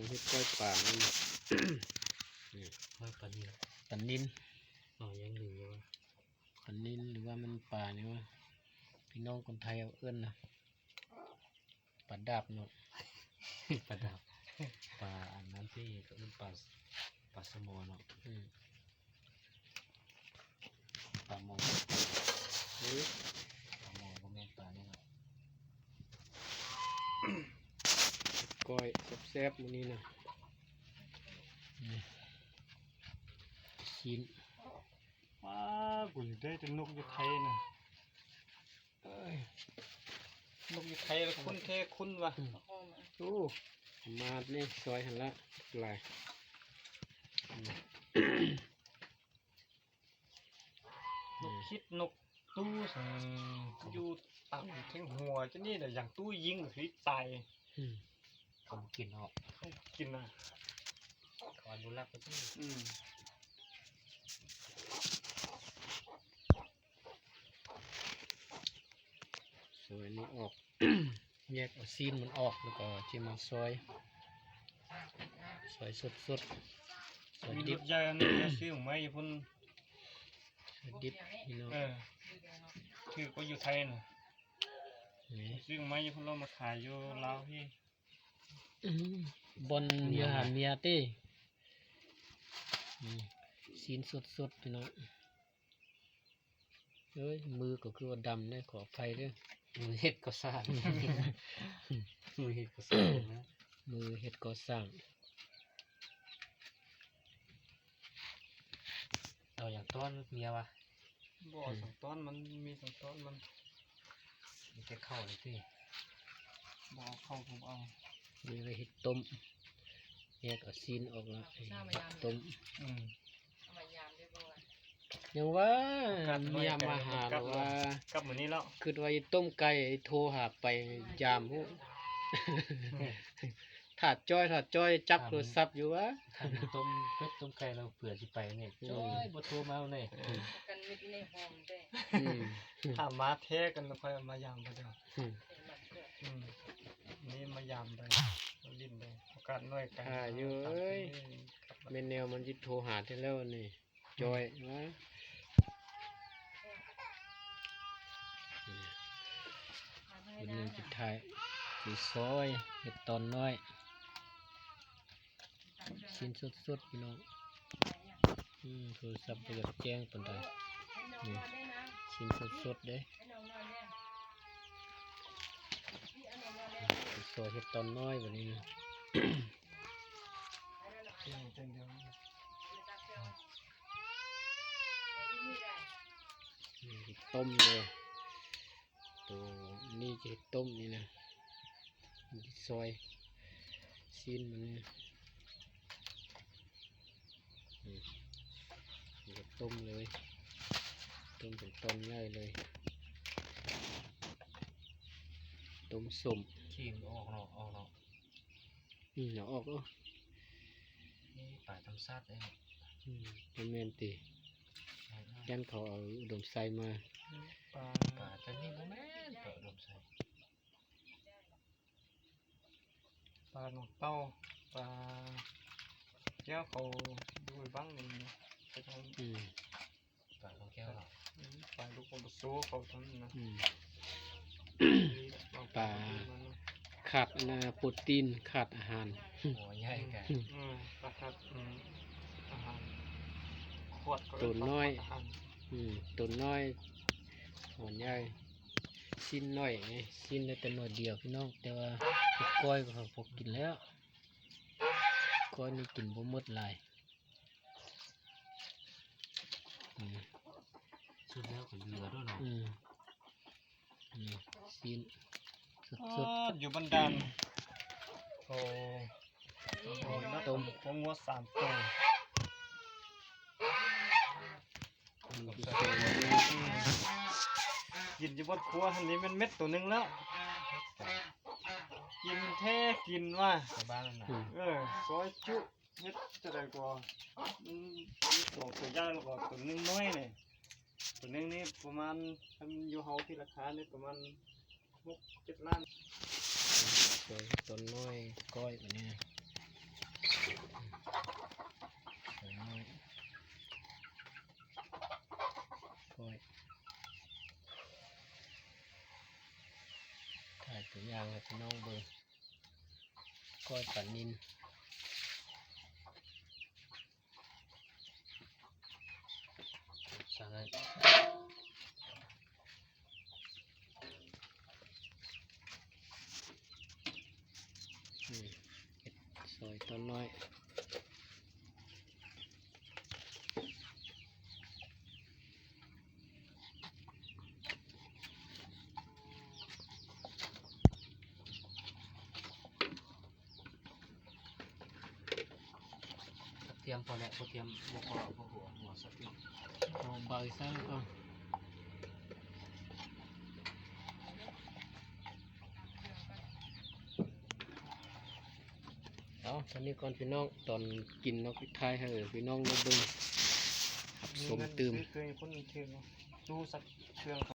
ເຮັດກ້ອຍປານີ້ ກ້ອຍປານິນ ປານິນ ອໍ ຍັງຫຼືຢູ່ ປານິນ ຫຼືວ່າມັນປານີ້ວະ ພີ່ນ້ອງຄົນໄທເອີ້ນນະ ປາດາບເນາະ ປາດາບ ປາອັນນັ້ນຕິ ເຂົາເອີ້ນປາ ປາສະມໍເນາະ ອືມ ປາມໍ ເອີ ປາມໍບໍ່ແມ່ນປານີ້ເນາະ ກ້ອຍແຊບໆ ມື້ນີ້ນະ ອືມ ຊີ້ນ ວ້າ ກູຢາກໄດ້ແຕ່ນົກຢູ່ໄທນະ ເອີຍ ນົກຢູ່ໄທລະຄຸ້ນແທ້ຄຸ້ນວ່າ ອືມ ໂອ້ ມາດນີ້ຊອຍຫັ້ນລະ ຫຼາຍ ອືມ ນົກຄິດນົກຕູ້ ອືມ ຢູ່ຕາມເທິງຫົວຈັ່ງນີ້ແຫຼະ ຢ່າງຕູ້ຍິງກໍຄືຕາຍ ອືມ ເຂົາບໍ່ກິນເນາະ ເຂົາບໍ່ກິນນະ ເຂົາອະນຸລັກໄວ້ ອືມ. ຊອຍອັນນີ້ອອກ ແຍກເອົາຊີ້ນມັນອອກ ແລ້ວກໍຈະມາຊອຍ ຊອຍສົດໆ ຊອຍດິບ ມີລົດໃຫຍ່ອັນນີ້ ຊື້ໄວ້ຢູ່ພຸ້ນ ຊອຍດິບພີ່ນ້ອງ ເອີ ຖືກກວ່າຢູ່ໄທນະ ນີ້ ຊື້ໄວ້ຢູ່ພຸ້ນ ລາວມາຂາຍຢູ່ລາວພີ້ ອືມ ບ່ອນຢູ່ຫາເມຍຕິ ອືມ ຊີ້ນສົດໆ ພີ່ນ້ອງ. ເອີຍ ມືກໍຄືວ່າດຳເດ້ ຂໍອະໄພເດີ້ ມືເຮັດກໍ່ສ້າງ ມືເຮັດກໍ່ສ້າງນະ ມືເຮັດກໍ່ສ້າງ ເອົາຫຍັງຕ້ອນເມຍວະ ບໍ່ເອົາ ອືມ ສັງຕ້ອນ ມັນມີສັງຕ້ອນມັນ ມີແຕ່ເຂົ້ານີ້ຕິ ບໍ່ເອົາເຂົ້າ ບໍ່ເອົາ ມີໄວ້ເຮັດຕົ້ມ ແຍກເອົາຊີ້ນອອກລະເຮັດຕົ້ມ ອືມ ຍັງວ່າເມຍມາຫາລະວ່າ ກັບມື້ນີ້ແລ້ວ ຄິດວ່າຊິຕົ້ມໄກ່ ໂທຫາໄປຍາມພຸ້ນ ຖ້າຈ້ອຍ ຖ້າຈ້ອຍຈັບໂທລະສັບຢູ່ວ່າ ຖ້າມີຕົ້ມເປັດຕົ້ມໄກ່ລະເຜື່ອຊິໄປນີ້ ອືມ ຈ້ອຍບໍ່ໂທມາແນ່ ກັນມິດໃນຫ້ອງເດ້ ອືມ ຖ້າມາແທ້ກັນລະຄ່ອຍມາຢາມບໍ່ເດີ ອືມ ອືມ ນີ້ມາຢາມໄດ້ ຫຼິ້ນໄດ້ ໂອກາດໜ້ອຍກັນ ຖ້າຢູ່ເອີຍ ແມ່ນແນວມັນຊິໂທຫາແທ້ແລ້ວນີ້ ຈ້ອຍ ອືມ ມາ ມື້ນີ້ຊິຖ່າຍ ຊິຊອຍ ເຮັດຕອນນ້ອຍ ຊີ້ນສົດໆ ພີ່ນ້ອງ ອືມ ໂທລະສັບບໍ່ຢາກແຈ້ງປານໃດ ນີ້ ຊີ້ນສົດໆ ເດ້ ຊິຊອຍເຮັດຕອນນ້ອຍບາດນີ້ນະ ຕົ້ມເລີຍ ໂຕນີ້ຈະເຮັດຕົ້ມນີ້ນະ ຊິຊອຍຊີ້ນມັນນີ້ ອືມ ເຮັດຕົ້ມເລີຍ ຕົ້ມເປັນຕອນໃຫຍ່ເລີຍ ຕົ້ມສົ້ມ ຂີ້ມັນອອກເນາະ ອອກເນາະ. ອືມ ເອົາອອກເນາະ ນີ້ປາທຳຊາດເດ້ ອືມ ບໍ່ແມ່ນຕິ ແມ່ນ ຢ້ານເຂົາເອົາອຸດົມໄຊມາ ອືມ ປາ ປາ ແຕ່ນີ້ບໍ່ແມ່ນປາອຸດົມໄຊ ປາໜອງເຕົ້າ ປາແກ້ວ ເຂົາຢູ່ໄປບັ້ງນີ້ ອືມ ປາຂອງແກ້ວເນາະ ອືມ ປາລູກໂອໂລໂຊເຂົາທັງນັ້ນນະ ອືມ ປາຂາດອັນນ່າ ໂປຣຕີນ ຂາດອາຫານ ຫົວໃຫຍ່ກະ ອືມ ປາຂາດ ອືມ ອາຫານ ຂອດ ໂຕນ້ອຍ ອາຫານ ອືມ ໂຕນ້ອຍ ຫົວໃຫຍ່ ຊີ້ນໜ້ອຍ ຊີ້ນໄດ້ແຕ່ໜ້ອຍດຽວ ພີ່ນ້ອງ ແຕ່ວ່າເຮັດກ້ອຍກໍພໍກິນແລ້ວ ກ້ອຍນີ້ກິນບໍ່ໝົດຫຼາຍ. ອືມ ສຸດແລ້ວກໍເຫຼືອດ້ວຍເນາະ ອືມ ອືມ ຊີ້ນສົດໆ ຢູ່ບັນດານ ໂອ້ ຕົ້ມ ຄົວງົວສາມໂຕ ກິນຢູ່ບ່ອນຄົວຫັ້ນນີ້ແມ່ນເມັດໂຕໜຶ່ງແລ້ວ ກິນແທ້ກິນວ່າ ຊາວບ້ານນັ້ນນະ ອືມ ເອີ ຊອຍຈຸ ເຮັດຈັ່ງໃດກໍ ມັນມີສອງຕົວຢ່າງ ແລ້ວກໍຕົວໜຶ່ງນ້ອຍນີ້ ຕົວໜຶ່ງນີ້ປະມານ ຄັນຢູ່ເຮົາທີ່ລາຄານີ້ປະມານຫົກເຈັດລ້ານ ຕົວ ຕົວນ້ອຍກ້ອຍອັນນີ້ນະ ກ້ອຍປານິນ ໃສ່ ອືມ ເຮັດຊອຍຕອນນ້ອຍ. ກະທຽມພໍແລ້ວ ກະທຽມບໍ່ພໍ ບໍ່ຫົວ ຫົວສັກໜ້ອຍ ເອົາໃບໃສ່ກ່ອນ. ເອົາ ສ່ຳນີ້ກ່ອນພີ່ນ້ອງ ຕອນກິນເນາະ ປິດທ້າຍໃຫ້ພີ່ນ້ອງໄດ້ເບິ່ງ ຮັບຊົມຕື່ມ. ມີເງິນຊື້ເຄື່ອງຄົນເທດເນາະ ຮູ້ສັກເຄື່ອງ.